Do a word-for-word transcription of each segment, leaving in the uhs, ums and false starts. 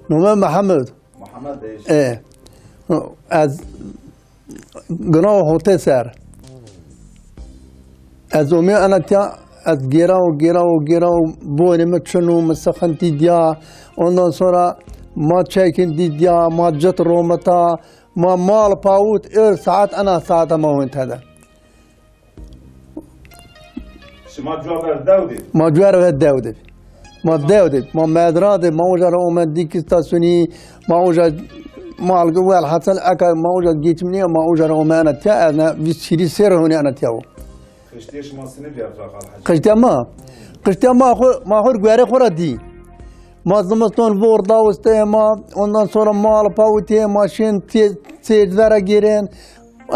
Nome Mihemed. Mihemed Dêş. E. Ez gina û hotê ser. Ez omê ena tiya, ez gêra û gêra û gêra û bonê min çin û min sixintî diya. Ondan sonra ma çekindî diya, ma cit romita, ma mal pawit ir saet ena saete ma hûn tede. Şima cuwa ver dew dê? Ma cuwa ver dew dê. Ma dew dê. Ma medra dê. Ma uca ra ome dîk istasyonî. Ma uca mal ge welhasil eka ma uca geçimini ma uca ra ome ana tiya. Ana vîst çîrî ser hûnê ana tiya o. Qiştiyê şima sinî diya Qal Hacî? Qiştiya ma. Qiştiya ma xo, ma xo guerê xo ra dî. Ma zimiston vor dawiste ma, ondan sonra mal pawitê ma şên tê, tê vera gêrên.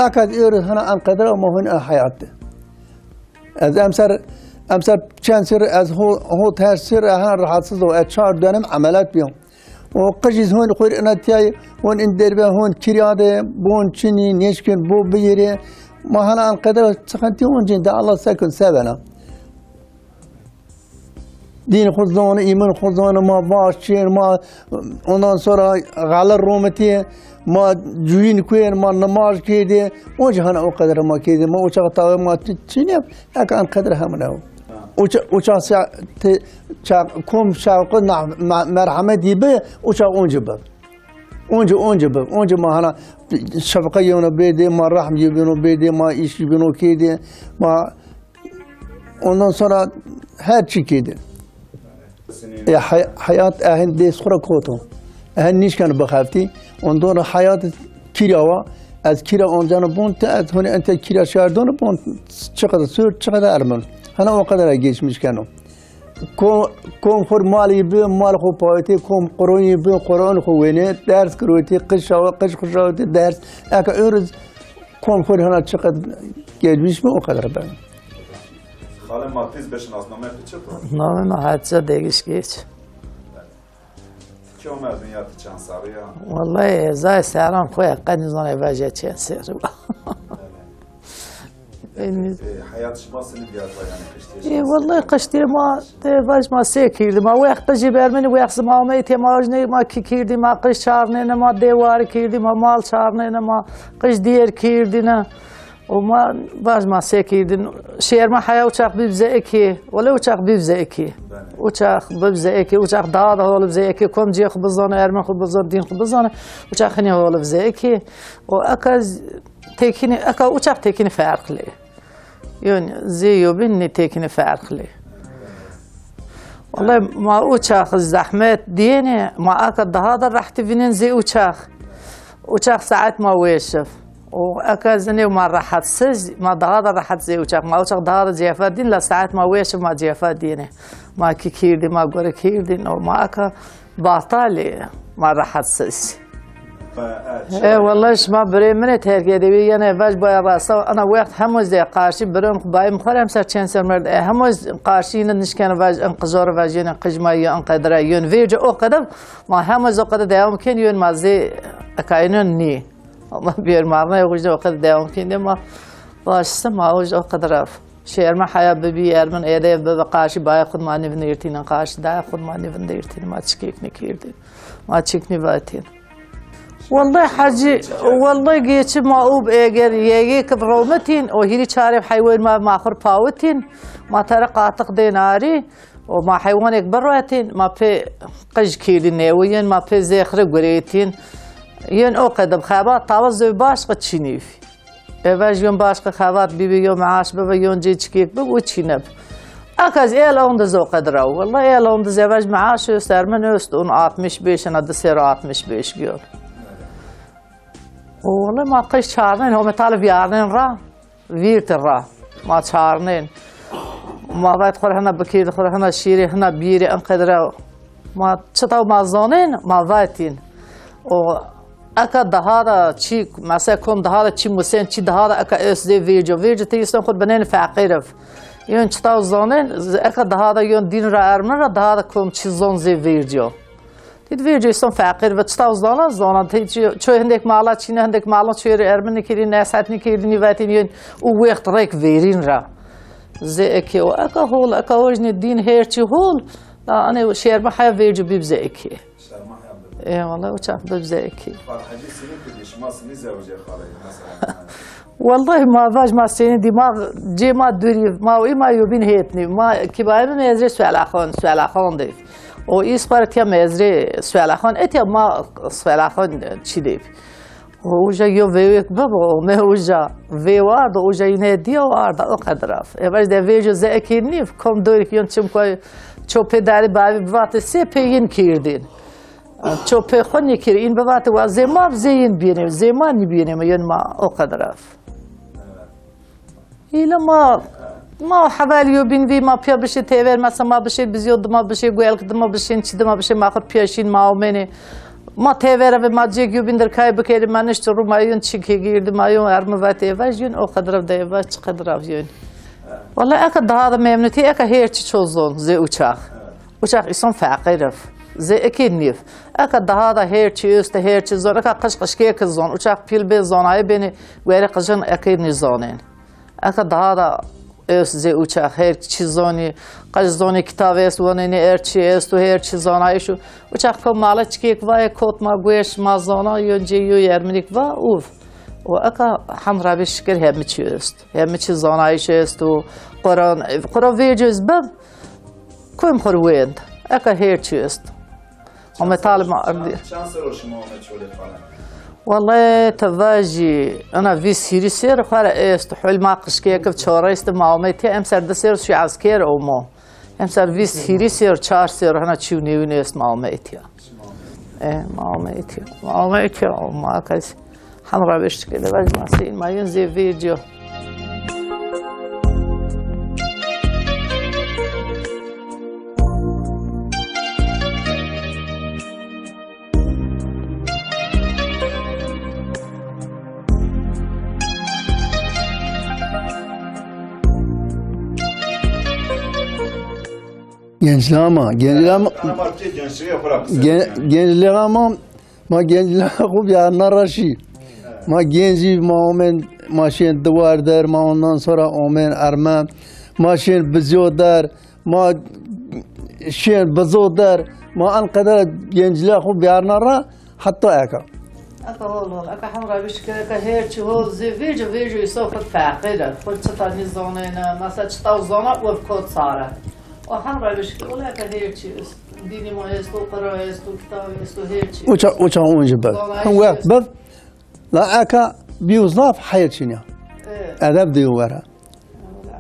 Eka ez êro hina em qedra ma hûn e heyat de. Ez emser, emser çend sir ez ho, ho her sir hina rahatsız o. Ez çar dönem emeliyat biyom. O qijîz hûn xwir ina tiyayê, hûn in derbe hûn kirya de, bon çinî, neşkin bo biyêrê. Ma hana an qedra sıkıntı hûn cin de Allah sekun sevena. Dîn xwe zane, îman xwe zane, ma vaş çêr, ma ondan sonra xelir romitiye, ma cuyîn kuên, ma nimaj kêde. O cihana o qedra ma kêde, ma o çax tawe ma çinye, eka an qedra hemine o. O ça-, o çax sa-, te-, ça-, kom şevqi na-, me-, merhametî bi, o çax onci bi. Onci, onci bi. Onci ma hana şefqe yewna bêdê, ma rehm yewno bêdê, ma îş yewno kêdê, ma ondan sonra her çi kêdê. E, hay-, hayat ehin dês xura koto. Ehin nişken bixeftî. Ondan heyat kira wa. Ez kira oncana bon te, ez hone ente kira şerdon bon, çiqada sür, çiqada ermin. Hana o kadar geçmiş keno. Ko-, kom xur malî bi, mal xu pawitê, kom qurûnî bi, qurûn xu wênê, ders kirotî, qiş şawa, qiş xu şawitê, ders. Eka ûriz kom xur hana çiqad gelmiş mi, o kadar ben. Xalê Matiz beş nasname piçe to? Name mi Hatice Degiş Geç. Kê o merdin ya ti çend serrî ya? Wallahî, zay seran xwe ya, qe nizane vaje çend serrî wa. Ê, hayat şima sinî diyar wa yani qiştê şima? Ê, wallahî qiştê ma, te vaj ma sê kîrdi. Ma wext qijî bermini, wext zima me tê ma jne ma kî kîrdi, ma qij çarnêne, ma dêwar kîrdi, ma mal çarnêne, ma qij diyêr kîrdi ne. O ma vaj ma sê kîrdin. Şêr ma heya uçak bibze eki. Wele uçak bibze eki. Uçak bibze eki. Uçak daha da hol bibze eki. Kom cihê xu bizane, ermen xu bizane, din xu bizane. Uçak hini hol bibze eki. O eka z-, tekini, eka uçak tekini farklı. Yani zê yobin ne tekini farklı. Wele ma uçak zahmet diyene, ma eka daha da rahat vinin zê uçak. Uçak saet ma wêşiv. O eka zinê ma rahatsiz, ma daha da rahat zê uçak. Ma uçak daha da cefa din, la saet ma wêşiv ma cefa diyene. Ma kî kîrdî, ma gore kîrdî, no ma eka batalî, ma rahatsiz. E, wallahî şima birê min ê terk edewî, yene vaj baya rasta, ana wext hemo zê qarşî birin xu bayim xor em ser çend ser merd, e, hemo z-, qarşî yine nişken vaj, in qijor vaj, yene qijma ya, in qedra yön, vêce o qedem, ma hemo z-, o qedem devam ken, yön ma zê ekayının ni. Allah bir marna yok, işte o qedem devam ken, de ma başsa ma o, o qedem raf. Şêr me heya bibî, ermin êdê bibi qarşî bayê xud ma nîvin dêrtînin, qarşî dayê xud ma nîvin dêrtînin, ma çikêk nikêrdin, ma çik nîvatîn. Wallahî hecî, wallahî geçi ma û eger yegê kid rewmitîn, o hîrî çarê heywan ma, ma xur pawitîn, ma tere qatiq dên arî, o ma heywanek birwetîn, ma pê qij kîrdî nêwiyên, ma pê zêxri gurêtîn. Yên o qedem xebat tawa zê baş qi çînîvî. Eve ji yon başka xebat bibi, yon maaş bibi, yon cê çikêk bibi, û çî nebi. Aka ez êl on diz o qedra. Wallahî êl on diz eve ji maaş öst, ermin öst, un altmış beş, ena di sera altmış beş giyon. O wallahî ma qij çarnên, home talib yarnên ra, vîrti ra. Ma çarnên. Ma vet xur hina bikîrdi, xur hina şîrê, hina bîrê, en qedra. Ma çita ma zanên, ma vetîn. O eka daha da çî, mesela kom daha da çî musên, çî daha da eka öz zê vêco. Vêco te yiston xur binên feqîr ev. Yön çita zanên, z-, eka daha da yön din ra ermin ra daha da kom çî zon zê vêco. Dît vêco yiston feqîr ve çita zana, zana. Te çi-, çoy hindek mala çîne, hindek mala çoy ermin nikirî, neset nikirî, nîvetin yön û wext rek vêrin ra. Zê eke o, eka hol, eka o jine din her çi hol. Da ane şerma hev vêco bib zê eke. Şerma hev bib. Ê, wala o çax bib zevkî. Xal Hecî sinî kudî, şima sinî zewicê xalê, mesela. Wallahî ma vaj ma sênî dî, ma cê ma dûrî, ma wî ma yobîn hêtnî. Ma kibayê min mezrê Suelaxan, Suelaxan dê. O îs xwar tiya mezrê Suelaxan, etiya ma Suelaxan çi dê. O uja yo vêwêk bibo, me uja vê warda, uja yine diya warda, o qedr af. E vaj de vêjo ze ekê nîv, kom dûrî yon çim koy çopê darî bavî bivate sê pê yin kîrdîn. Ço pê xwe nîkir, în bivate wa zê ma zê yên bînê, zê ma nîbînê me yên ma o qedr ev. Île ma, ma heval yo bîn vî ma piya bişê têver, mesela ma bişê bizyo dima bişê guelk dima bişên çi dima bişê ma xwe piya şîn ma omênê. Ma têver eve ma cêk yo bîn derkayê bikerê ma nişt rû ma yon çikê girdi ma yon ermi vet êvaj yon o qedr ev de êvaj çi qedr ev yon. Wala eka daha da memnûtî eka hêr çi ço zon zê uçax. Uçax îson feqîr ev. Zê ekê nîv. Eka daha da hêr çi êst, hêr çi zon. Eka qij qijkêk zon. Uçax pîl bê zonayê bênê, werê qijin ekê nîzonên. Eka daha da êst zê uçax hêr çi zonî, qij zonî kitab êst, wanênê hêr çi êst û hêr çi zonayê şu. Uçax ko mala çikêk vayê kot ma guêş ma zona, yo cê yo yerminik va, ûv. Û eka hem rabî şikir hemi çi êst. Hemi çi zonayîş êst û Quran, Quran vê cêz bib, Kum xwe wênd. Eka hêr çi est. Home talima erdî. Çend ser o şima ome çolê xale? Wallahî te vajî, ena vîst hîrî ser xwe re est. Hol ma qişkê ekiv çore est ma ome tiya, em ser di ser şi esker omo. Em ser vîst hîrî ser, çar ser, hena çî û nêwîn est ma ome tiya. E, ma ome tiya. Ma ome tiya, ma kes. Hem rewişt kê de vaj ma sîn ma yun zê vê ciyo. Gençliğe ama, gençliğe ama, Ana ma tê gençliğe xwe ra qise gen-, bike. Gençliğe ama, ma gençliğe xwe biyarna raşî. Ma gencî, ma omen, ma şên diwar der, ma ondan sonra omen erme, ma şên bizyo der, ma şên bizo der, ma en qeder gençliğe xwe biyarna ra, heta eka. Eka hol hol, eka hem rewişt kir, eka her çi hol zî vêco, vêco îsa xwe feqîr e. Xwe çita nîzanêne, mesela çita zana û ev kot sare. O hem rewişt kir, ola eka her çi est. Dînî ma est, o qira est, o kitabî est, o her çi. Uça, uça onji ber. Zanayîş hem wext est. Ber, la eka bîyo zaf heyr çîniya. Evet. Edeb diyo were.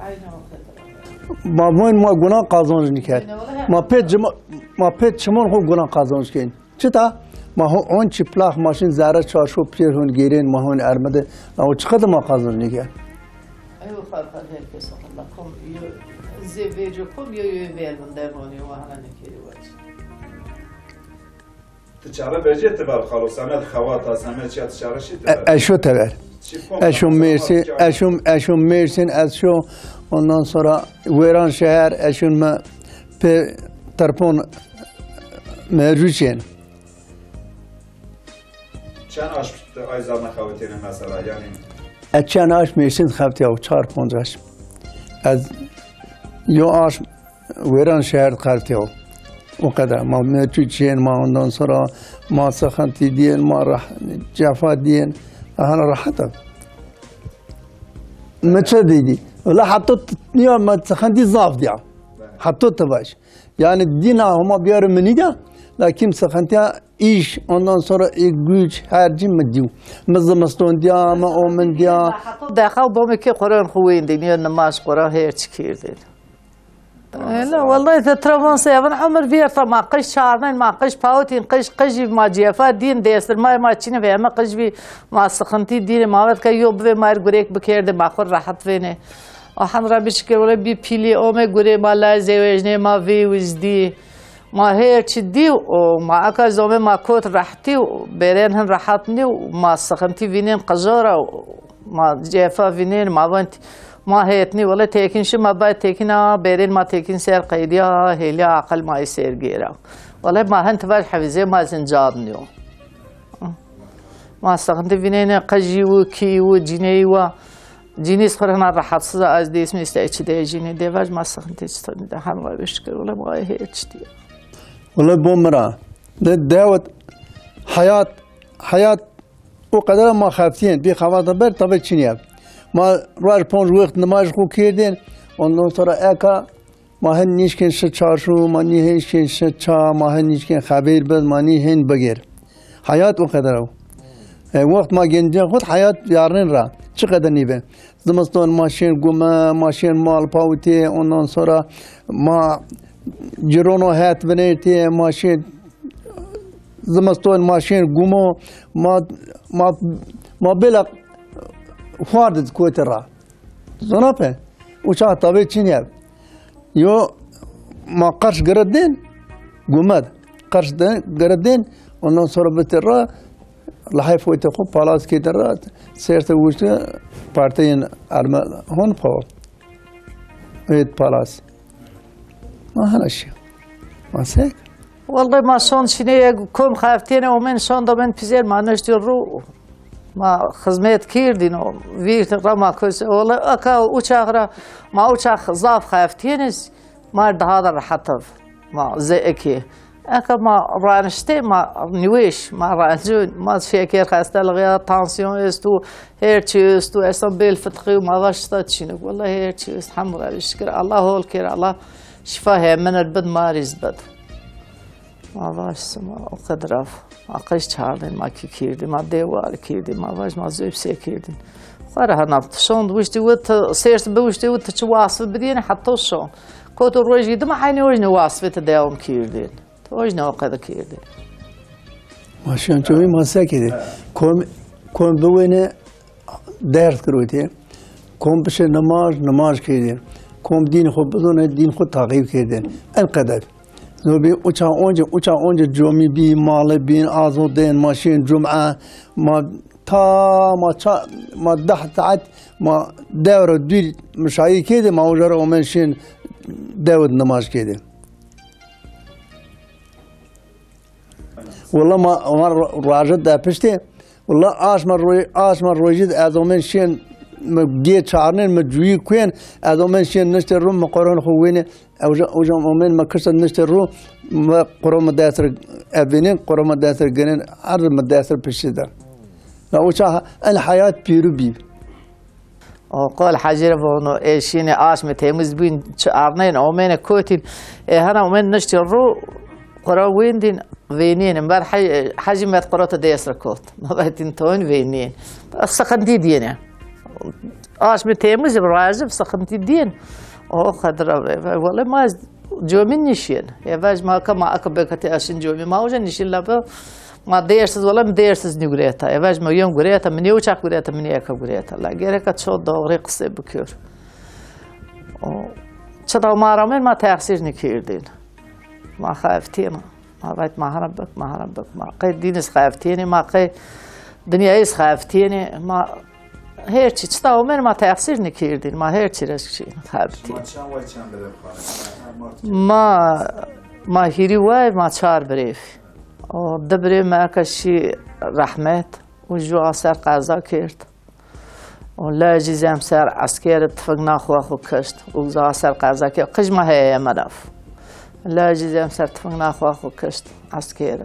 Aynen o kadar. Ma von ma guna qazanç niket. Aynen öyle. Ma pet cima-, ma pet çimon xo guna qazanç ken. Çita? Ma ho on çiplax maşin zerre çarşo pêr hon gêrên ma hon ermede. Ma ho çiqede ma qazanç nîke? Ew farqa herkes Allah kom yo zevêco kom yo yo vermin dermanî wa hana nekeri wa. Tu çare bejê tu ber xalo, semed xewata, semed çiya tu çare şî tu ber. E, eşo tever. Çi kom Eşo Mersin, eşo, eşo Mersin, eşo ondan sonra Wêran şehir, eşo me pe terpon merûçên. Çend aşm tu ay zana xewitêne mesela, yani? Ez çend aşm Mêrsîn xewtiya, çar ponc aşm. Ez yo aşm Wêran şehir xewtiya. O kadar. Ma metû çiyên, ma ondan sonra ma sıkıntı diyen, ma rah-, cefa diyen. Daha rahat ol. Me çi dedi? Öyle hatta tutmuyor, ma sıkıntı zaf diye. Hatta tavaş. Yani dina homa biyarı mini de, lakin sıkıntıya iş, ondan sonra e, güç, her cim mi diyor. Mi zimiston diya, mi omin diya. Dexa bo mi ke Quran xwendin, ya namaz Quran her çi kirdin. Öyle, vallahi te travan se, evin ömür bir ta ma qış çarnın, ma qış pautin, qış, qıji ma cefa din destir, ma, ma çini ve, ma qış bir, ma sıkıntı din, ma vet ke yo bve ma gurek bikerdi, ma xur rahat vene. Elhamdülillah, bir şükür, öyle bir pili, o me gure, ma la zevecne, ma ve uzdi. Ma her çi dî û ma eka zomê ma kot rehtî û bêrên hin rehet nî û ma sixintî vînên qijara û ma cefa vînên ma went ma hêtnî wele têkîn şi ma bay têkîn a bêrên ma têkîn ser qeydiya hêliya aqil ma yê ser gêra. Wele ma hin tivar hevîzê ma zincad nîyo. Ma sixintî vînên qijî û kî û cîneyî wa cînî xwe hina rehetsiz a ez dêsmê îsteyê çi de cînê devaj ma sixintî çi de hem rewişt kir wele ma hê çi diye. Wele bo min re. De dewet Heyat, heyat o qedera ma xeftiyên, bî xebat ber tabi çinye. Ma roj ponc wext nimaj xwe kirdin, ondan sonra eka ma hin nişkin şi çarşû, ma nî hin nişkin şi ça, ma hin nişkin xebêr bid, ma nî hin bigir. Heyat o qedera o. E, wext ma gencên xwe heyat yarnin ra. Çi qeder nîbe. Zimiston ma şên gume, ma şên mal pawitê, ondan sonra ma cirono het binêrtê, ma şên zimiston ma şên gumo, ma, ma, ma bela xwar did kotê ra. Zana pe? Uça tabê çin ye. Yo ma qerş giredin, gumed. Qerş de giredin, ondan sonra bitir ra, lahayf wete xo palas kete ra, serte wuşte partiyên arme hon pawa. Wêt palas. Ma hana şi. Ma sek. Wallay ma şon şînê ye kom xeftiyene omen şon da ben pizer ma neştî ru ma xizmet kirdin o vîr ra ma köse. Wallay aka uçax ra ma uçax zaf xeftiyeniz ma daha da rahat ev. Ma zê eki. Eka ma raniştê ma nîwêş ma rancûn ma şeker xestelixê ya tansiyon estu her çi estu esa bêl fitxî ma vaşta çînik. Wallay her çi est hem revî şikir Allah hol kir Allah şifa hemin el bid ma rîz bid. Ma vaş sima o qedrav. Ma qeş çardin ma kî kirdin ma dêwar kirdin ma vaş ma zöp sê kirdin. Xwara hana şond wişti wit sêrs bi wişti wit çi wasfi bidiyene heta şon. Koto rojî dima eynî wejne wasfê te dewam kirdin. Te wejne o qede kirdin. Ma şiyan çewî ma se kedi. Kom, kom biwêne ders kirotê. Kom bişe nimaj, nimaj kedi. Kom dîn xwe bizone, dîn xwe taqîb kedi. En qede. Zobî uça once, uça once comî bî, malê bîn, azo tên, ma şên cum'e, ma ta, ma ça, ma deh saet, ma dewre dûr mişayî kedi, ma ujara omen şên dewid nimaj kedi. Wala ma, ma ro-, roje de piştê, wala aşma ro-, aşma rojî de ez omen şên mi gê çarnên mi cuyî kuên, ez omen şên niştê rum mi qoron xwe wêne, ew ja, ew ja omen mi kişte niştê ru mi qoro mi destir evînin, qoro mi destir ginin, her mi destir piştî de. Na uça el hayat pîrû bî. O qol hecî re vono, ê şînê aşmê temiz bûn, çi arnên, omêne kotîn. Ê hena omên niştî ru, qura wîndîn, vênîn. Ber he-, hecî met qura te dês re kot. Mabetîn toyn vênîn. Sıkıntı diyene. Aşmê temiz, razı, sıkıntı diyen. O kadar ve, ve, vallahi ma comî nişin. Ê vej ma ka ma aka bekatê aşin comî. Ma hoca nişin la be. Ma değersiz, wala min değersiz nî gureta. Ê vej ma yön gureta, min yê uçak gureta, min yê eka gureta. La gereka ço doğru qisê bikir. O, çi da ma ramên ma teqsîr nîkirdin. Ma xeftîn. Ma vet ma hana bik, ma hana bik. Ma qey dîniz xeftînî, ma qey dinyayîz xeftînî, ma her çi, çi da omên ma teqsîr nîkirdin. Ma her çi reşk çi xeftîn. Ma çan way çan bile bixware. Ma, ma hîrî way, ma çar birêv. O di birê me eke şî rehmet û ju a ser qeza kerd. Û lejî zem ser esker tifik naxwa xwe kişt û za ser qeza kerd. Qij me heye ye me ref. Lejî zem ser tifik naxwa xwe kişt esker.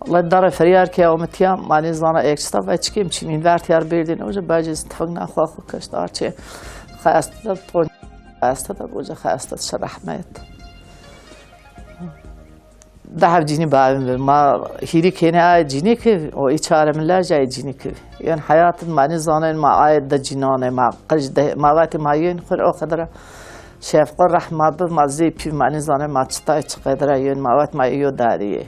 Allah dare feryar ke omitiya mani zana ek çita ve çikim çînin ver tiyar berdin. Oje bacî tifik naxwa xwe kişt. Arçe xeste de pon xeste de oje xeste şe rehmet. Dehev cînî bavên vir. Ma hîrî kêne ay cînî kiv, o î çare min lej ay cînî kiv. Yên heyatin ma nîzanên ma ay de cînane, ma qij de, ma vatê ma yên xwir o qedra şefqo rehma bi, ma zê pî ma nîzanên ma çitay çi qedra yên ma vat ma yo dariyê.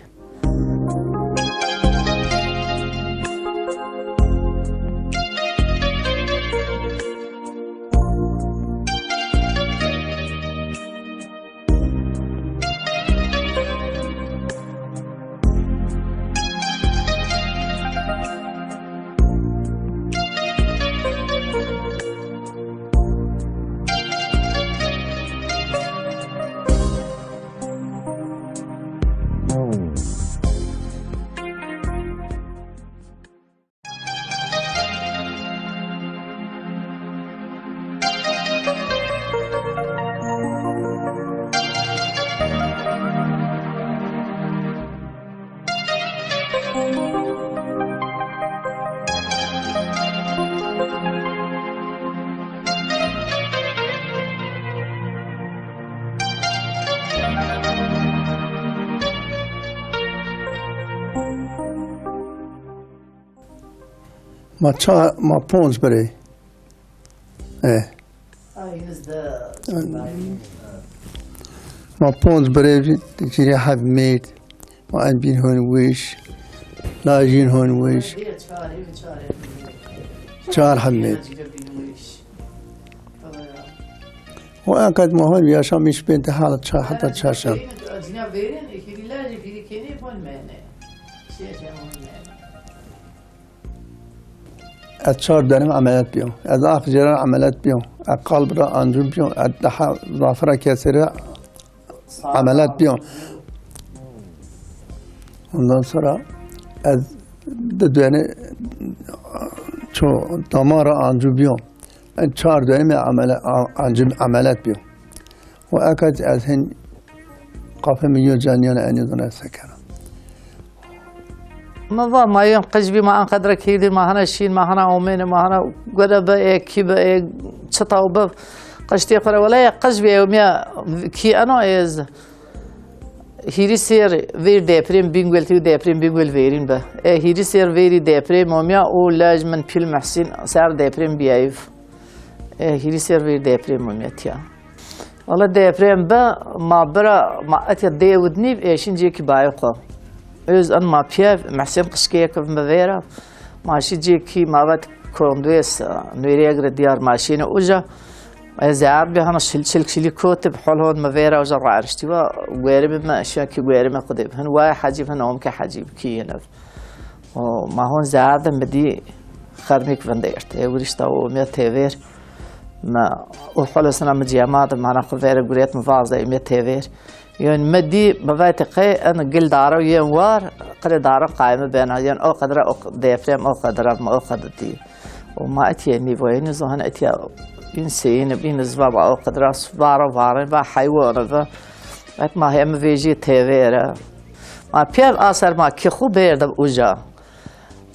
Ma ça, ma ponc birê. E. Ma ponc birê, cîrê heft mêrd. Ma em bîn hûn wîş. La jîn hûn wîş. Çar heft mêrd. O enqed ma hûn yaşam iş bên te hala ça-, heta çarşem. Ez çar dönem ameliyat biyom. Ez akciğer ameliyat biyom. Ez kalb ra ancû biyom. Ez daha zafira kesê re ameliyat biyom. Ondan sonra ez di dönem ço damara ancû biyom. Ez çar dönem amele-, a-, ancû ameliyat biyom. Û eka ez hin qafê min yo caniyan enê dine sekera. Ma va ma yên qij bî, ma enqedre kîrdî, ma hana şîn, ma hana omêne, ma hana gure be, ê kî be, ê çita û be. Qiştê xwe re wele ya qij bî, ew miya kî eno êz. Hîrî sêr vêr deprêm Bîngol tî û deprêm Bîngol vêrîn be. E, hîrî sêr vêrî deprêm omiya û lej min pîl Mehsîn ser deprêm biyayîv. E, hîrî sêr vêr deprêm omiya tiya. Wala deprêm be, ma bira, ma etya dêw û nîv êşîn cêkî bayê xwe. Öz an ma piyev, Mehsîn qişkê yek bi me vêra. Ma şî cêkî ma vet kondwês, nûriyek re diyar ma şîne uca. Ez ê bi hana şil-, çilk şilî kotib, hol hon me vêra uca raştî va, guerime me, şiya ki guerime xudê. Hin waye hecîb, hin omke hecîb ki yene. O ma hon zerde mi dî xermîk vindêrt. E wirişta o me tevêr. Me o hol sena mi ciyama de mana xu vere guret mi vazde me tevêr. Yên me dî, bi vay te qey en gil daro yên war, qirê daro qayme bena. Yên o qedra o q-, deprem o qedra, me o qedra dî. O ma etiye nîvoyê, nî zohan etiye în seyîne, în zva ba o qedra s-, varo vare, va heywane ve. Et ma hem vêjî tevêre. Ma piyev aser ma ki xu bêrde uca.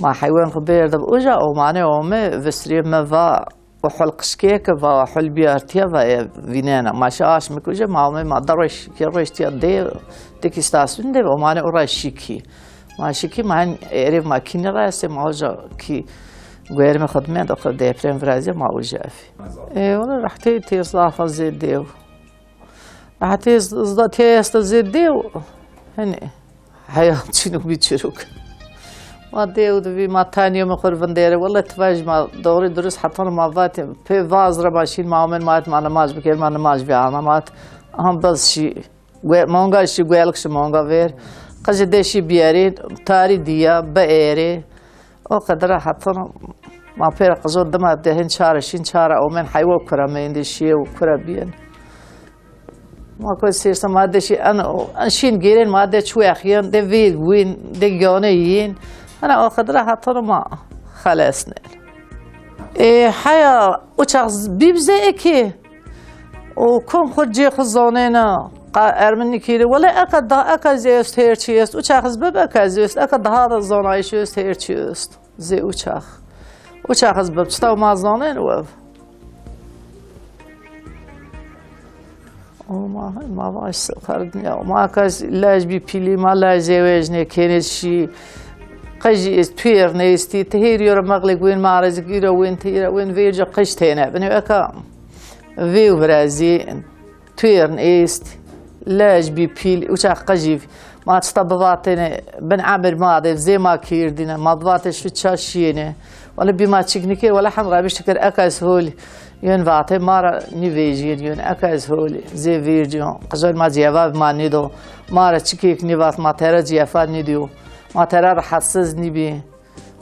Ma heywan xu bêrde uca, o mane o me, visriye me va, û hol qişkê ke va hol biyartiye va ye vînena. Ma şi aş mi kuje, ma ome ma da roj, ke roj tiya dê, deki stasyon dê, o mane ora şiki. Ma şiki ma hen êrê ma kî ne rase, ma hoca ki guerime xudmend, o xud deprem viraziye ma uca efi. E, wala rahtê tê zafa zêdê. Rahatê z-, zda tê esta zêdê û, hani, heyat çînok bî çirok. Ma dê û divî, ma taniyo me xur vindêre. Wele tivej ma doğru dürüst hatan ma vatê. Pê vaz re ma şîn ma omen ma et ma namaz bikir, ma namaz bi ana ma et. Aha bas şî. Gwe-, manga şî, gwelik şî manga ver. Qıcı de şî biyerî, tarî diya, bi êrê. O qedra hatan ma pêra qızo dima de hin çare şîn çare omen heywo kura me indi şîye û kura biyen. Ma ko sêrsa ma de şî en, en şîn gêrên ma de çû exyen, de vêg wîn, de gane yîn. Hana o qedra hatan ma xelesne. E, haya uçak z-, bîb zê eki. O kom xwe cê xwe zanêne. Qa ermin nikîri. Wele eka da, eka zê est her çi est. Uçak z-, bib eka zê est. Eka daha da zanayış est her çi est. Zê uçak. Uçak z-, bib. Çita ma zanên wev. O ma, ma vaş xardin ya. Ma ka lej bi pîlî, ma lej zewec ne, kêne şî. Qej est, tuyer ne esti. Tehir yora mağle gwin, ma rezgiro win, tehira win, verca qej têne. Bine eka. Vê û virazî, tuêrin êst, lej bî pîl, uçak qejîv. Ma çita bivatêne, bin emir ma de, zê ma kîrdîne, ma bivatê şu ça şiyêne. Wele bî ma çik nikir, wele hem rebiş dikir, eka ez hol. Yön vatê ma ra nîvêjiyên, yön eka ez hol. Zê vêrciyon, qijol ma ciyeva ma nido. Ma ra çikêk nivat, ma tera ciyefa nidiyo. Ma tera rahatsiz nibî.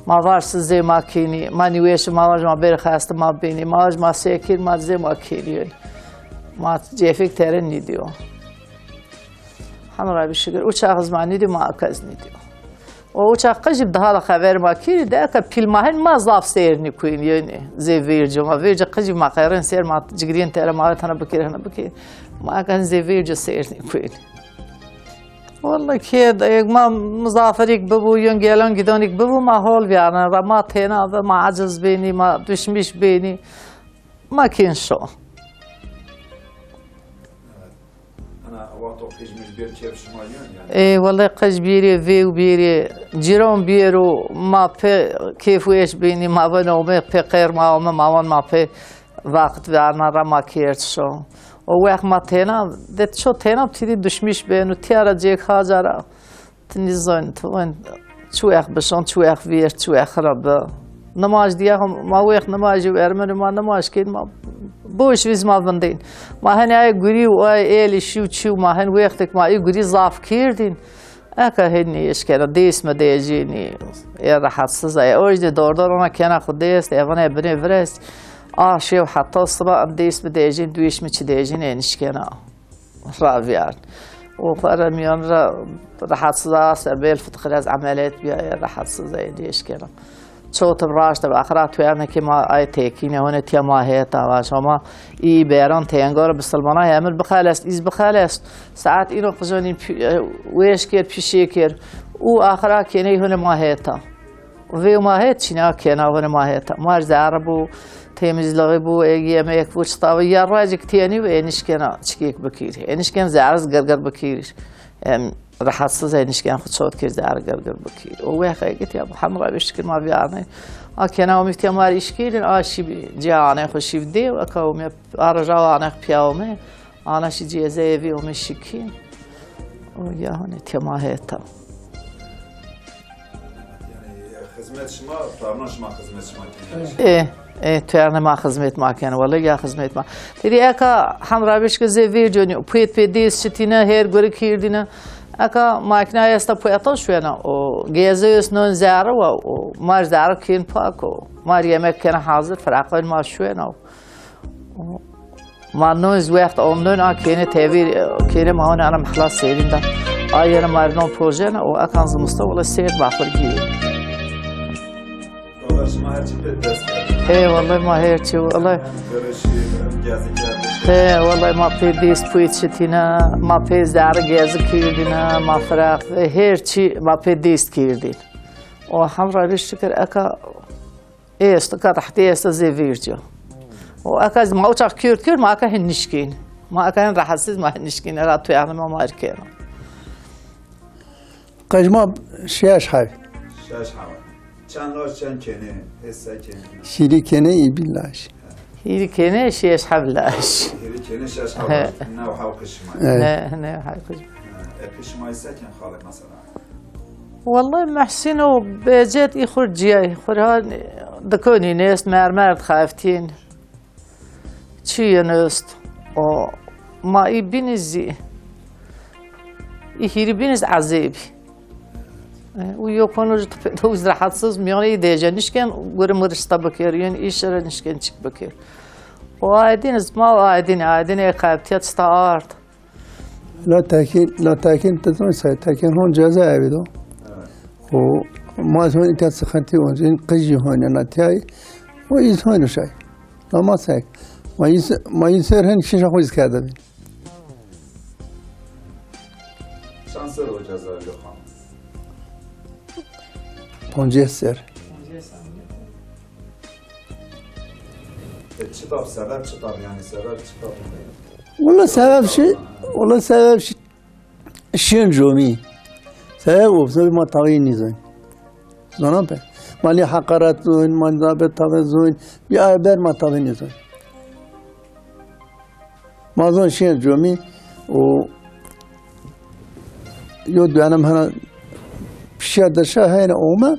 Ma vaj si zê ma kênî, ma nîwêş, ma vaj ma bêr xeste ma bênî, ma vaj ma sêkir, ma zê ma kênî. Ma cêfik tere nîdiyo. Hemra bi şikir. Uçak zma nîdiyo, ma akaz nîdiyo. O uçak qijib daha da xeber ma kîrî de eka pîl ma hin ma zaf seyr nîkuyin yönü. Zê vêrci ma vêrci qijib ma qerin seyr ma cigiriyên tere ma tana bikir hana bikir. Ma eka zê vêrci seyr nîkuyin. Wele kê de, êk ma mizafirîk bibû, yên gelan gidanîk bibû, ma hol viyarne. Ra ma têna ve, ma aciz bênî, ma duşmîş bênî. Ma kên şo. Ana wexto qij min bêr kêf şima yan yani. Ê, wele qij bêrê, vê û bêrê, cîran bêro, ma pê kêf û êş bênî, ma ve nome pê qêr ma ome, ma wan ma pê Waqit viyarna ra ma kêrt şo. O wext ma têna, de ço têna tîdî duşmîş bên û tiyara cêk hacara. Tinî zon, tu wen çi wext bişon, çi wext vêr, çi wext xira bi. Nimaj diye xo, ma wext nimajî wermin û ma nimaj kên ma boş vîz ma vindîn. Ma hen ay gurî û ay êlî şî û çî û ma hen wextek ma î gurî zaf kêrdîn. Eka hênî eşkena dês me dêjînî. Ê rehetsiz e. O jî dordor ona kena xwe dêst, evine binê virest. A şev heta siba em dês me dêjîn, dûş me çi dêjîn ê nişkena. Raviyar. O xwe re miyan re rehetsiz a, serbêl fitxirez emeliyat biya, ê rehetsiz e, ê eşkena. Çotim raşt be, axira tuyanekê ma ay têkîne, hûnê tiya ma hêta, vaş ama î bêran têngor bisilmana hemir bixelest, îz bixelest. Saet îno qijonî pî-, e, wêş kir, pîşê kir. Û axira kêney hûnê ma hêta. Vê ma hêt çîna kêna hûnê ma hêta. Ma zerre bû, temizliği bû, e, yemek bû, çitavi ya rajik tiyeni ve enişkena çikik bikir. Enişken zerre girgir bikir. Em, rehetsiz e, nişken xwe çot kir, zerre girgir bikir. O wext e git ya, hemra vê şikir ma viyane. A kena û mîftiya ma rîşkirin, a şî bi, cihanê xwe şîv dê, eka û me, a roja wane piya û me, ana şî ciyeze evi û me şikî. O ya hane tema heta. Yani, xizmet şima, tavna şima xizmet şima kene. Ê, ê, tu yani ma xizmet ma kene, wele ya xizmet ma. Dedi eka hem rabiş ke zê vê cönü, pêt pê dês çitine, her guri kirdine. Eka makina esta pêta şuena, o geze öz non zerre wa, o mar zerre kin pak o. Mar yemek kene hazır, fıraqın ma şuena o. O Ma non ji wext om non a kêne tevî, kêne ma hone ana mehla sêrîn da. A yene ma non projene o akan zimusta wala sêr baxur gî. Wala şima her çi pê dest kerdin. Ê, wala ma her çi, wala. Hem girişî, hem gezi kerdin. Ê, wala ma pê dest pûyê çitîne, ma pê zerre gezi kirdine, ma firaq, her çi ma pê dest kirdin. O hem rabiş şikir eka Ê, êstika rehtê êsta zê vêrca. O eka ma o çax kêr kêr, ma eka hin nişkên. Ma eka hin rehetsiz, ma hin nişkên. Eka tu yani ma mar kêr. Qejma şeş hev. Şeş hev. Çend laş, çend kêne, hê se kêne? Hîrî kêne î bî laş. Hîrî kêne şeş hev laş. Hîrî kêne şeş hev laş. He. Ne hev qişma. Evet. Ne, ne hev qişma. E, qişma ise kên xalek mesela. Wellay Muhsîn û Bêcet î xur ciyay, xur ha dikonî nêst, mermer dixeftîn. Çi yê nêst. O ma î bînî zî. Î hîrî bînî zî ezêbî. E, û yo kono ji tipê de û zî rehetsiz, miyonê î dêje nişkên guri mirişte bikir, yên î şire nişkên çik bikir. O aydîn zî ma aydîn, aydîn ê xeftiya çita ard. La Tekîn, la Tekîn tu zanî se, Tekîn hon ceza evî do. Evet. Û ma hon îta sıkıntı hon, in qijî hon ena tiyayî. O iz hon şey. La ma sek. Ma iz, ma iz ser hen şişa xo iz kerde bin. Çend ser o ceza evî xan? Poncês ser. E, çi tab sebep, çi tab yani sebep, çi tab? Wala sebep şey, wala sebep şey, şên comî. Sebep o, sebep ma tavî nîzin. Zanan pe. Ma lê hakaret zon, ma zabet tavê zon, bir ay ber ma tavî nîzin. Ma zon şên comî û yo dönem hena pişiya deşa hene ome,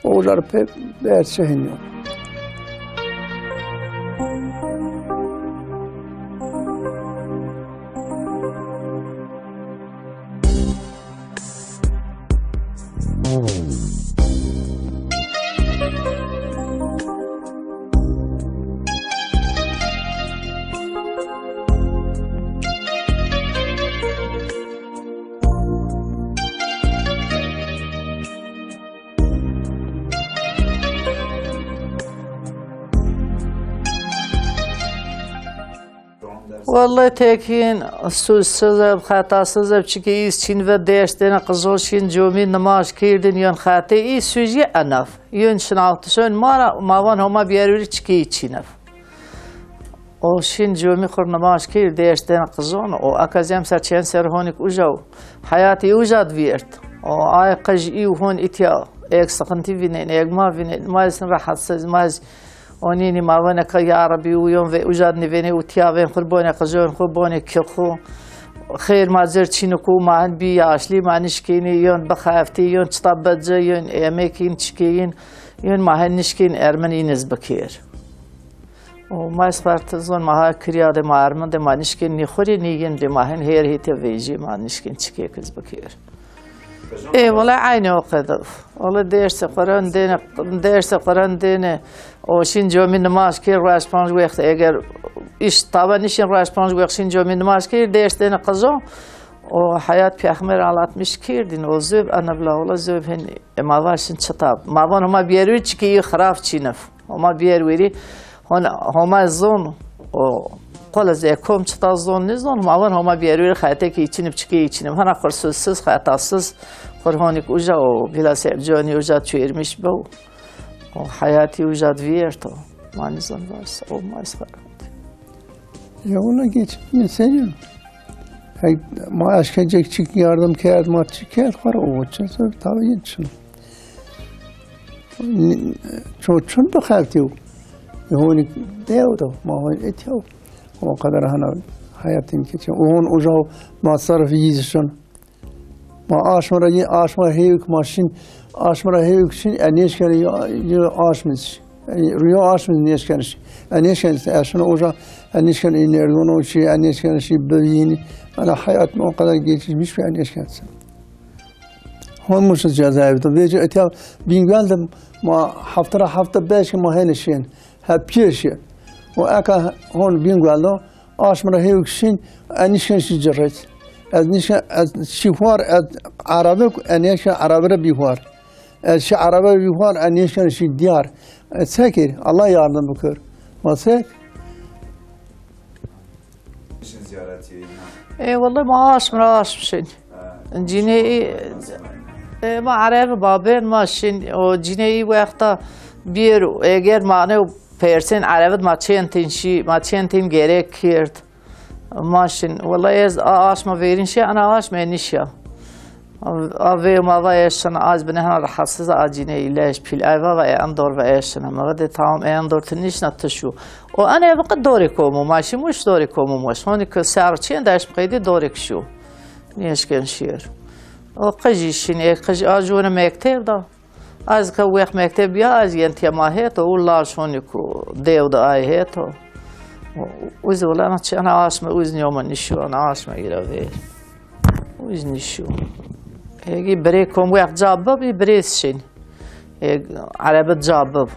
o jar pe ber şeheniyo. Welleh têkîn sûzsiz e, xetasiz e, çikî îs çîn ve dêş dêne qizon şîn comî nimaj kirdin, yon xetê î sûjî enaf. Yon şinaxtişon mara, ma van homa biyerûrî çikî çînev. O şîn comî xur nimaj kir, dêş dêne qizon, o aka zem ser çen ser honik uja û heyatî uja diviyert. O ay qij î û hon îtya, ek sıkıntı vînên, ek ma vînên, ma ez rahatsiz, ma ez Onînî ma veneka ya Rebî û yon vê uja nivênê û tiyavên xur bonê qijên xu bonê ki xu. Xêr ma zir çîniku ma hin bî yaşlî ma nişkînî yon bixeftî yon çita bece yon emekîn çikîn yon ma hin nişkîn ermin îniz bikêr. Û ma ez xertizon ma ha kirya de ma ermin de ma nişkîn nîxurî nîgin de ma hin hêr hêtê vêjî ma nişkîn çikêkiz bikêr. Ê, wele eynî o qedev. Wele dersê Quran dêne, dersê Quran dêne. O şîn comî nimaj kir, rueş panc wext. Eger iş tava nişin rueş panc wext şîn comî nimaj kir, ders dêne qizon. O heyat peyxmer alatmiş kirdin. O zöv, ana bila, wele zöv hin. E, ma va şin çi tab. Ma van homa biyerû çikî xiraf çînif. Homa biyerûrî. Hon-, homa zon, o, qol ez ê kom çita zon nizon, ma van homa biyerûrî xetekî içinib, çikê içinib. Hana qursuzsiz, xetasız, qurhonik uca o, bila serconî uca çêrmiş be o. O, heyatî uca diviyert o. Ma nizon varsa, o, ma ez xerat. Ya, ona geç, ne senin? Hey, ma eşkecek çık yardım kerd, ma çık kerd, xora o, çe, tabii geçin. Ço-, çun bixeftî û. Hûn dew do, ma hûn etiyo. O kadar hana hayatın keçe. Hûn uca masraf yizişin. Ma aşmara yi, aşma heyuk maşin, aşmara heyuk şin, e, neşken yo, yo aşmiz. E, yo aşmiz neşken şi. E, neşken, e, şuna uca, e, neşken inerdono şi, e, neşken şi bevini. Ana hayat o kadar geçmiş ve neşken. Hon mişiz cezaevinde. Vêca etiya Bingöl de ma hafta ra hafta beş ma hene şên. Hep pêşe. O eka hon Bingöl de aşmara hêvik şên, e nişken şi ciret. Ez nişken, ez şi xwar, ez Arabik, e nişken Arabi re bî xwar. Ez şi Arabi re bî xwar, e nişken şi diyar. E sekir, Allah yardım bikir. Ma sek. Şin ziyaretî, na? E, wele ma aşm ra aşm şin. Ha. Cinê î, e, ma Ereb babên ma şin, o cinê î wexta bir eger ma ne persên Ereb ma çên tin şi, ma çên tin gerek kird. Ma şin, wele ez a aşma verin şi, ana aşma nişya. A vê ma va eşin, az binehna rahatsız a cinê î leş pil. Ay va va e an dor va eşin, ma va de tamam e an dor tu nişna tu şu. O ane bi qid dorê komo, ma şi muş dorê komo muş. Honi ki ser çiyen de eşm qeydi dorê kişu. Nêşken şiir. O qijî şinê, qij a jûne mekteb da. Az ke wext mekteb ya, az yen tema heto, u laj honi ku dew da ay heto. Uz wala na çi ana aşme, uz niyoma nişu, ana aşme ira ve. Uz nişu. Egi birê kom wext cabib, i birê şin. E, Erebe cabib.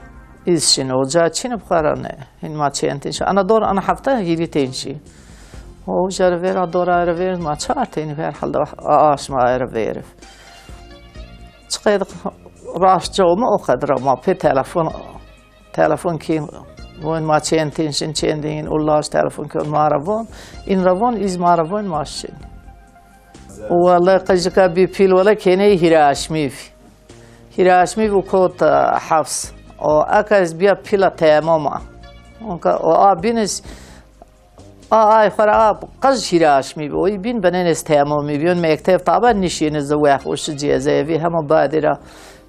Iz şin, o ca çin bixarane. Hin ma çi entin şi. Ana dor, ana hafta hîrî tên şi. O jar vera dora er ver ma çar tên her halde a-, aşma er ver. Çiqed raştça olma o kadar ma pê telefon, telefon ki von ma çi entin şin çi entin ullaş telefon ki ma ra von. In ra von, iz ma ra von ma şin. Wala qijika bi pîl wala kêneyê hîra aşmîv. Hîra aşmîv û kot, e, hefs. O eka ez biya pîla temama. Onka o a bînis, a ay xwe ra a qij hîra aşmîv. O bîn benên ez temamî biyon mekteb taba nişîne zi wex û şi cezevî hema badira.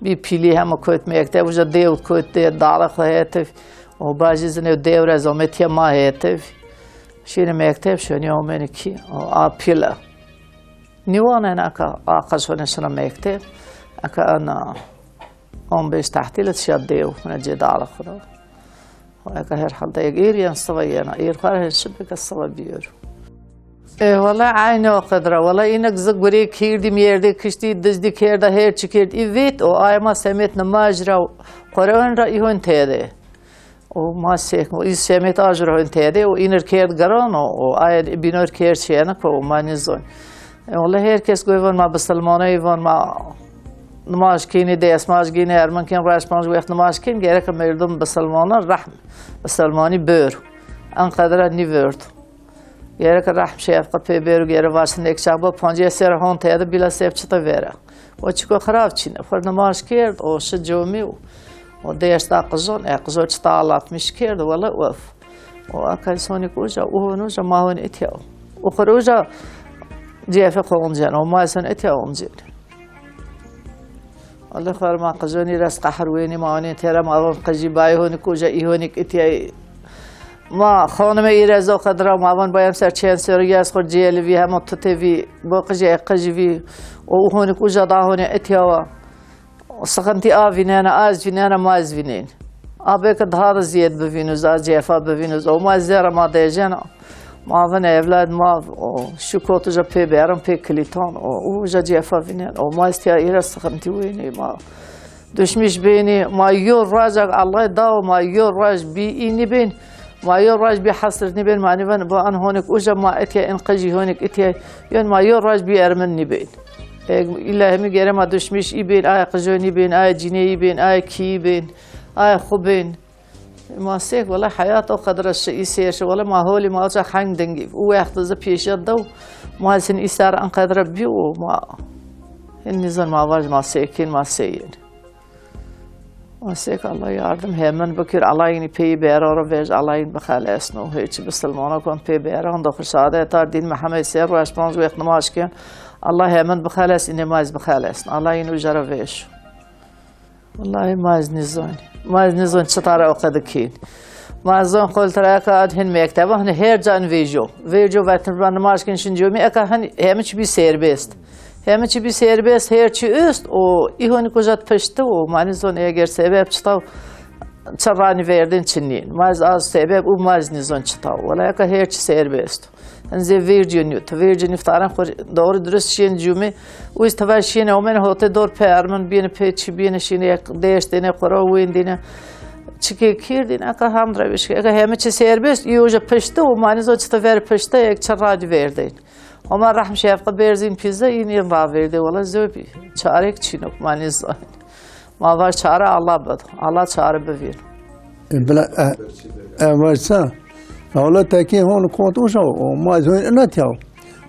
Bi pîlî hema kot mekteb uca dew kot de dala xwe hetif. O bajî zine dew re zometiye ma hetif. Şîne mekteb şönî omeni ki. O a pîla. Nîwan ena ka aqil şone şina mekteb. Eka ana on beş tahtîl şiya dew, hune cê dala xura. Eka her halde ek ir yan sıva yana. Ir xar her şibeke sıva biyor. E, wala aynı o kadra. Wala inek zi gurê kirdi, miyerde kişti, dizdi kerda, her çi kerd. İvit o ayma semet namaj ra, Kur'an ra ihon tede. O ma sêk, o îz şemêt a ji rohin têdê, o înir kêr geran o, o ayê bînor kêr çênik o, ma nizon. E, wala her kes goy von ma bisilmanê, von ma nimaj kînî, dêsmaj gînî, ermin kîn, reş panc wext nimaj kîn, gerek merdum bisilmana rehm, bisilmanî bör. En qedra nîverd. Gerek rehm şefqe pê bêr û gere vaşin nek çawa pancê ser hon tê de bila sef çita vere. O çiko xirab çîne. Xwe nimaj kerd, o şi comî û, o dêşta qijon, e, qijo çita alatmiş kerd, wele of. O aka sonî kuja, u hon uja ma hon etya. O xir uja cefe xwe oncen, o ma son etya oncen. Allah xwer ma qijonî res qehr wênî ma honê têra ma von qijî bayê honî kuja î honî itiyayî. Ma xanime î rezo qedra ma von bayem ser çend ser yaz xur ciyeli vî hema tutê vî bo qijê qijî vî. O u honî kuja da honî itiyawa. Sıkıntı a vinena, az vinena, ma ez vinen. A belki daha da ziyed bivînuz, a cefa bivînuz. O ma zera ma dejena. Ma vin evlad ma, o şu kotu ja pê berin, pê kiliton, o, u ja cefa vinen. O ma istiya ira sıkıntı wênî ma. Düşmüş bênî, ma yo rajak Allah da, ma yo raj bi ini bin, ma yo raj bi hasret ni bin, ma niven ba an honik uja ma etya in qiji honik etya, yon ma yo raj bi ermin ni bin. E, illa hemi gere ma düşmüş i bin, ay qijo ni bin, ay cine i bin, ay ki bin, ay xu bin. Ma sêk, wele heyat o qedre şi, î sêr şi, wele ma holî ma oca heng dengî. Û wext ze pêşiya dew, ma sin î ser an qedre bî û ma. Hin nizan ma vaj ma sêkin, ma sêyin. Ma sêk Allah yardım hemen bikir, Allah yini peyî bêra ro vej, Allah yin bixelesno. Hiç bisilmana kon pê bêran do xirşade tar din Muhammed ser ro eşpanz wext nimaj ken. Allah hemen bixeles, ine ma ez bixelesn. Allah yin ujara vej. Wallahî ma ez nizan. Ma ez nizan çi tara o qe dikîn. Ma ez zan xol tira eka ad hin mekteba, hin her can vêjo. Vêjo vetin ba nimaj kin şin cumî eka hin hemi çi bî serbest. Hemi çi bî serbest, her çi üst, o î honi kujat pişti o, ma nizan eger sebep çi taw çi rani verdin çi nîn. Ma ez az sebep û ma ez nizan çi taw. Wala eka her çi serbest. Enze virgin yut, virgin iftaran xwe doğru dürüst şiyên cumî. Û iz teva şiyên omen hote dor pe ermin biyene pe çi biyene şiyene yek deş dene xwe ro wên dene. Çike kir dene, eka ham reviş. Eka heme çi serbest, iyo je pişte û manizo çi te ver pişte, yek çi radi verdin. Homa rahm şefqe berzin pizza, in in ra verdi. Wala zor bi. Çarek çinok manizo. Ma vaj çare Allah bid. Allah çare bivîr. E, bila, e, e, vaj sa. Ewle tekî hon kot û şo, o ma hon inatya.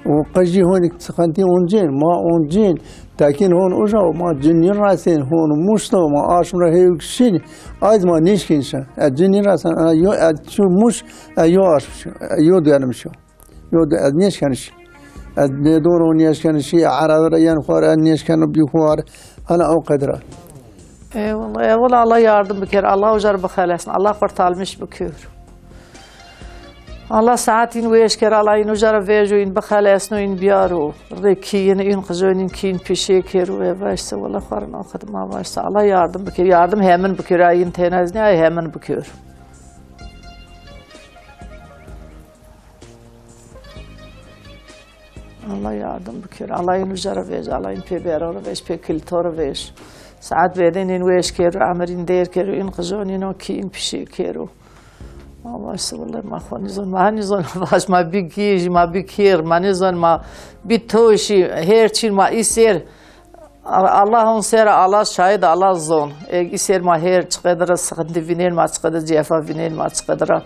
O qejî hon sıkıntı oncin, ma oncin. Tekîn hon uja, ma cinni rasin, hon muşto, ma aşmra heyuk şin. Ayz ma nişkin şe. E, cinni rasin, e, yo, e, şu muş, e, yo aşm, e, yo dönem şu. Yo, de, ez nêşkenişî. Ez nêdor û nêşkenişî, erebe re yên xwe re ez nêşken û bî xwe re. Hela ew qedra. Eyvallah, eyvallah, Allah yardım bikir, Allah ucar bixelesn, Allah kurtarmış bikir. Allah saetîn wêş kir, Allah în ucar vêj û în bixelesn û în biyar û rê kîyin, în qijon în kîyin pişê kir û ev işte, wala xwarin o xedma başsa. Allah yardım bikir, yardım hemin bikir, ay în tenez ne, ay hemin bikir. Allah yardım bikir. Allah în uca re vêj, Allah în pê bêra re vêj, pê kilto re vêj. Saet bêdên în wêj kêro, emirîn dêr kêro, în qijonîn o kî în pişî kêro. Ma baş se wele ma xwe nizon, ma nizon baş ma bî kî jî, ma bî kêr, ma nizon ma bî toşî, her çîn ma î sêr. Allah hon sera, Allah şahid, Allah zon. Eg î ser ma her çiqedra sıkıntı vînên, ma çiqedra cefa vînên, ma çiqedra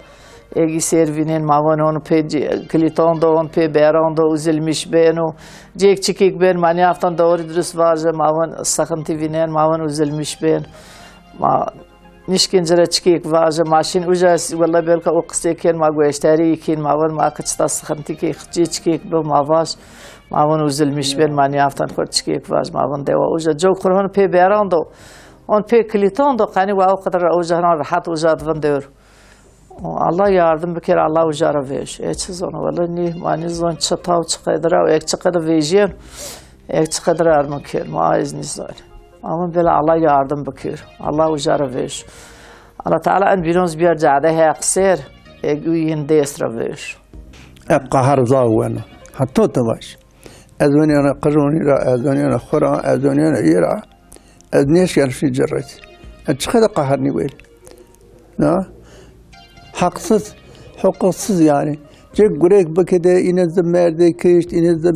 eg î ser vînên, ma von hon pê ce-, kiliton do, hon pê beran do, üzülmüş ben û cek çikik ben, ma niyaftan doğru dürüst vaje, ma von sıkıntı vînên, ma von üzülmüş ben. Ma nişkin cire çikik vaje, ma şin uca s-, wala belka o qisê ken, ma gueşteri ikin, ma von ma kıçta sıkıntı ki, çi çikik bu ma vaj. Ma hûn û zilmîş bên, ma niyaftan xwe çikêk vaj, ma hûn dewa uca. Cok xwe hûn pê beran do, hûn pê kilîton do, qenî wa o qedra uca hûn rehet uca divin dewr. Allah yardım bikir, Allah uca re vêj. E çi zon, wele nî, ma nî zon çi taw, çi qedra, ek çi qedra vêjiyên, ek çi qedra ermin kir, ma ez nî zon. Ma hûn bela Allah yardım bikir, Allah uca re vêj. Allah Teala en bîron zbiyar cade heq ser, ek û yin dêst re vêj. E qehar zaf wena. Heta te baş. Ez weniyana qijonî ra, ez weniyana xwe ra, ez weniyana yê ra. Ez nêşken şî cirret. Ez çiqede qehar nî wêr. Na? Haksız, hukuksuz yani. Cek gurek bikide, ine zi merde kişt, ine zi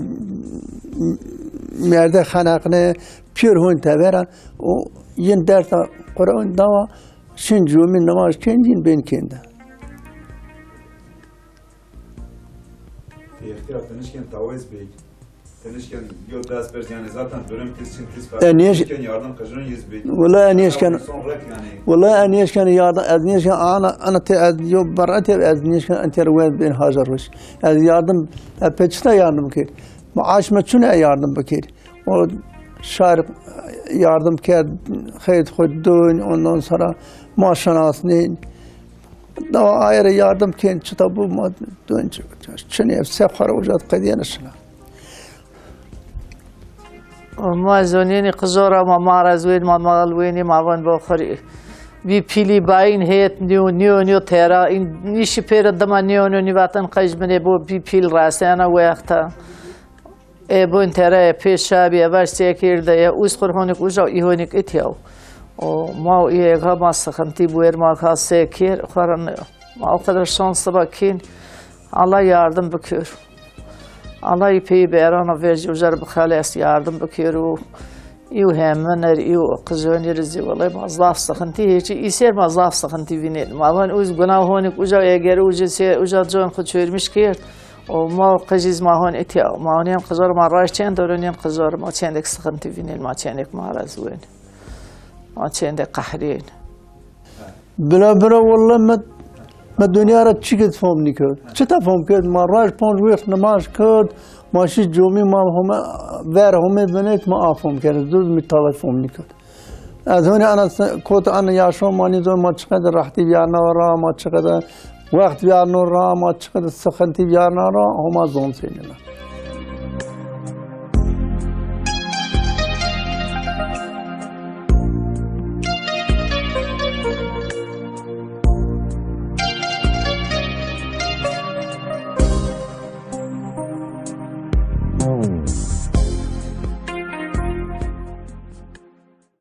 merde xenaqne, pür hûn tevera, o yin dersa Kur'an dawa, şin cûmin namaz kendin ben kende. Yextiyar tenişken tawez bey. Tenişken yo dest berz yani zaten durum tiz çin tiz E, niye- Tenişken yardım kajın yüz bey. Wala e, niye işken- Son rek yani. Wala e, niye işken yardım, ez niye işken ana, ana te, ez yo berra te, ez niye işken anter wed bin hajar wiş. Ez yardım, e, peçte yardım ki. Maaş me çune yardım bikir. O şarip yardım kerd, xeyt xwe dön, ondan sonra ma şanasnin. Daha ayrı yardım ken çita bu ma dön, çine se xara ucat qediyen şina. Ma zonînî qizora ma, ma rezwên ma, ma lwênî ma van bo xurî. Bî pîlî bayîn hêt niyo, niyo, niyo tera. În nîşî pêre dima niyo, niyo, nî vatan qej binê bo bî pîl resena wexta. E, bûn tere, e, pê şabî, e, ver sêkir de, e, uz xur honik uca, î honik itya. O, ma û î ega ma sıkıntı bu er ma ka sêkir, xwaran, ma o kadar şans bakın. Allah yardım bikir. Allah î pê berana verci ucar bixales yardım bikir o. Î hemen er, î qizonir zî, vallahi ma zaf sıkıntı, hiç î ser ma zaf sıkıntı vînin. Ma van uz günah honik uca, eger uca se, uca can xu çörmüş kir. O ma qeziz ma hon etya, ma hon yan qizar ma raş çend doron yan qizar ma çendek sıkıntı vînin, ma çendek maraz win. Ma çendek qehrin. Bila bila wallah me, me dünya ra çi ket fam nikir. Çi ta fam kir? Ma raş panc wext namaz kir, ma şi cumî ma home, ver home venet ma afam kir. Duz mi tava fam nikir. Ez hûnê ana se-, kot ana yaşo manî zor ma çiqede rahtî viyarna ra, ma çiqede wext viyarno ra, ma çiqede sıkıntı viyarna ra, homa zon sênina.